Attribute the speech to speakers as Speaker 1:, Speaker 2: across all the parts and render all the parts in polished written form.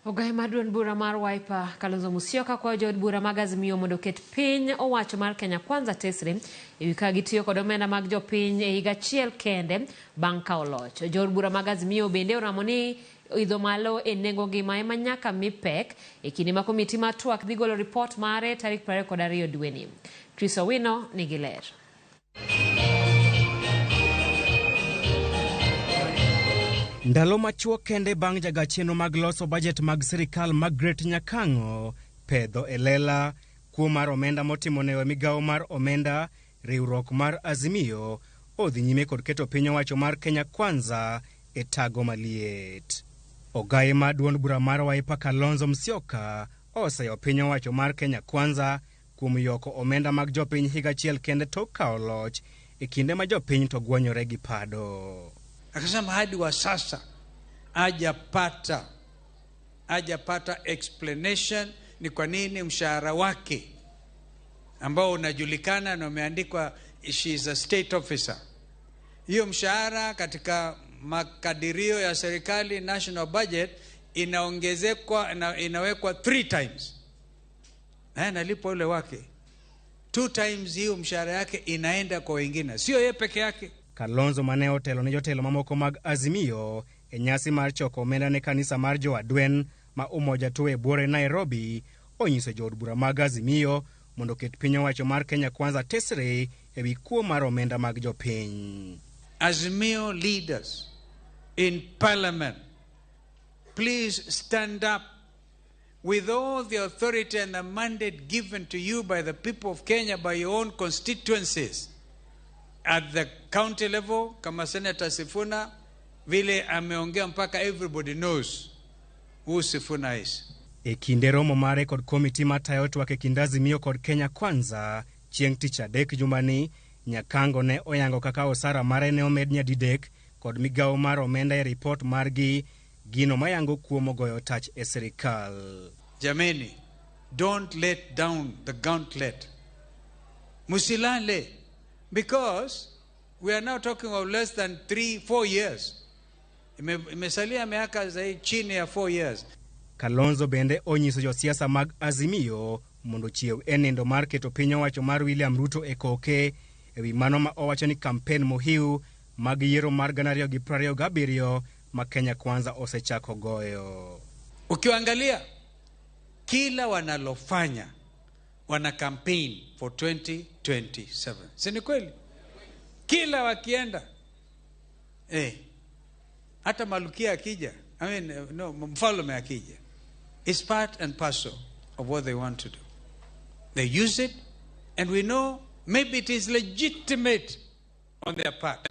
Speaker 1: Ogaye mar duond bura mar Wiper Kalonzo Musyoka kwayo jood bura mag Azimio mondo oket piny owacho mar Kenya Kwanza tesre ewi ka gitiyo kod omenda mag jopiny e higa achiel kende bang' kawo loch. Jood bura mag Azimio bende oramo ni idho malo e nengo ngima ema nyaka mi pek e kinde ma komiti mar twak dhi golo ripot mare tarik 22 dweni. Chris Owino nigi ler.
Speaker 2: Ndalo machuok kende bang' jaga chenro mag loso bajet mag sirikal Margaret Nyakang'o pedho e lela kuo mar omenda motimo ne migawo mar omenda, riwruok mar Azimio odhi nyime kod keto piny owacho mar Kenya Kwanza e tago maliet. Ogaye mar duond bura mar Wiper Kalonzo Musyoka oseyo piny owacho mar Kenya Kwanza kuom yoko omenda mag jopiny higa achiel kende tok kawo loch e kinde ma jopiny to gwonyore gi pado.
Speaker 3: Akasema hadi wa sasa hajapata explanation ni kwa nini mshahara wake ambao unajulikana na umeandikwa she is a state officer, hiyo mshahara katika makadirio ya serikali national budget inaongezekwa na inawekwa 3 times, na analipwa ule wake 2 times, hiyo mshahara yake inaenda kwa wengine, sio yeye peke yake.
Speaker 2: Kalonzo mane otelo ne jotelo mamoko mag Azimio e nyasi mar choko omenda ne kanisa mar jo-Adwen ma Umoja Two e buore Nairobi onyiso jood bura mag Azimio mondo oket piny owacho mar Kenya Kwanza tesre ewi kuo mar omenda mag jopiny.
Speaker 3: Azimio leaders in parliament, please stand up with all the authority and the mandate given to you by the people of Kenya, by your own constituencies. At the county level, kama Senator Sifuna, vile ameongea mpaka everybody knows who Sifuna is.
Speaker 2: E kinde romo mare kod komiti matayo twak e kind Azimio kod Kenya Kwanza chieng' tich adek jumani, Nyakango ne oyango kaka osara mare ne omed nyadidek kod migawo mar omenda e ripot margi, gino mayango kuo mogoyo tach e sirikal.
Speaker 3: Jameni, don't let down the gauntlet. Musilale, because we are now talking of less than 3-4 years. Imesalia miaka zaidi chini ya 4 years.
Speaker 2: Kalonzo bende onyiso josiasa mag Azimio mondo chiew e nindo mar keto piny owacho mar William Ruto e koke ewi mano ma owacho ni kampen mohiu mag yiero mar 2027 ma Kenya Kwanza osechako goyo.
Speaker 3: Ukiangalia kila wanalofanya wana campaign for 2027. Si ni kweli? Kila wakienda hata Malukia akija, I mean, no, mfalme akija, it's part and parcel of what they want to do. They use it, and we know maybe it is legitimate on their part.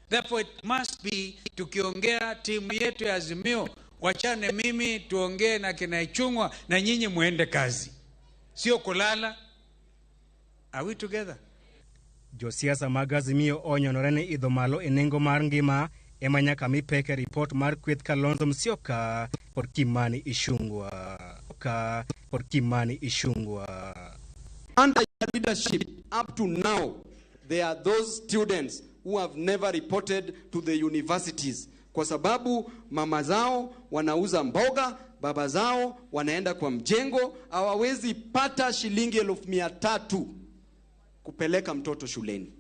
Speaker 3: Therefore, it must be, tukiongea timu yetu ya Azimio, wachane mimi tuongee na kina Ichung'wa na nyinyi muende kazi, sio kulala. Are we together?
Speaker 2: Josiasa mag Azimio onyonore ni idho malo e nengo mar ngima ema nyaka mi pek e ripot mar kweth Kalonzo Musyoka kod Kimani Ichung'wa. Kod Kimani Ichung'wa.
Speaker 4: Under your leadership, up to now, there are those students who have never reported to the universities kwa sababu mama zao wanauza mboga, baba zao wanaenda kwa mjengo, hawawezi pata shilingi 300,000 kupeleka mtoto shuleni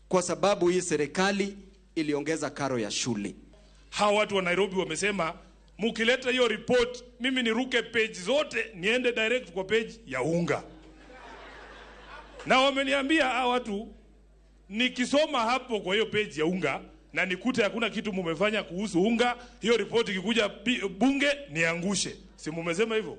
Speaker 4: kwa sababu hii serikali iliongeza karo ya shule.
Speaker 5: Hawa watu wa Nairobi wamesema mukileta hiyo report mimi niruke page zote niende direct kwa page ya unga. Na wameniambia hawa watu nikisoma hapo kwa hiyo page ya unga na nikute hakuna kitu mumefanya kuhusu unga, hiyo report ikikuja bunge niangushe. Si mumesema hivyo?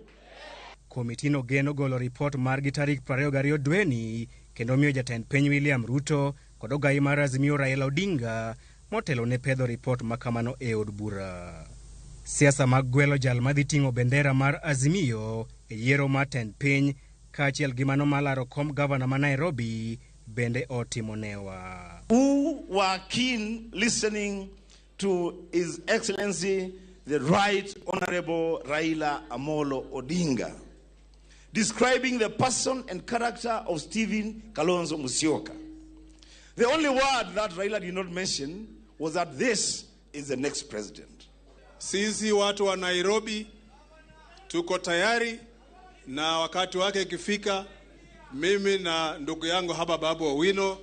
Speaker 2: Komiti no geno golo report margi tarik 22 dweni kendo miyo jatend piny William Ruto kod ogai mar Azimio Raila Odinga motelo ne pedho report makamano e od bura. Siasa mag gwelo jal madhi ting'o bendera mar Azimio e yiero mar tend piny kaachiel gi mano malaro kom gavana ma Nairobi bende otimo newa.
Speaker 6: Who were keen listening to His Excellency the Right Honorable Raila Amolo Odinga, describing the person and character of Stephen Kalonzo Musyoka. The only word that Raila did not mention was that this is the next president.
Speaker 7: Sisi watu wa Nairobi Tuko tayari na wakati wake ikifika, mimi na ndugu yangu hapa Babu Owino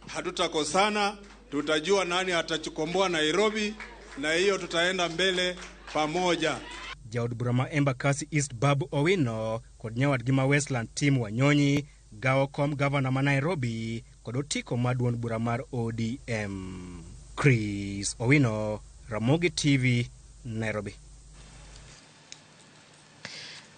Speaker 7: hatutakosana, tutajua nani atachukomboa Nairobi, na hiyo tutaenda mbele pamoja.
Speaker 2: Jaod bura ma Embakasi East Babu Owino kod nyawadgi ma Westland Tim Wanyonyi gawo kom gavana ma Nairobi kod otiko mar duond bura mar ODM. Chris Owino, Ramogi TV, Nairobi.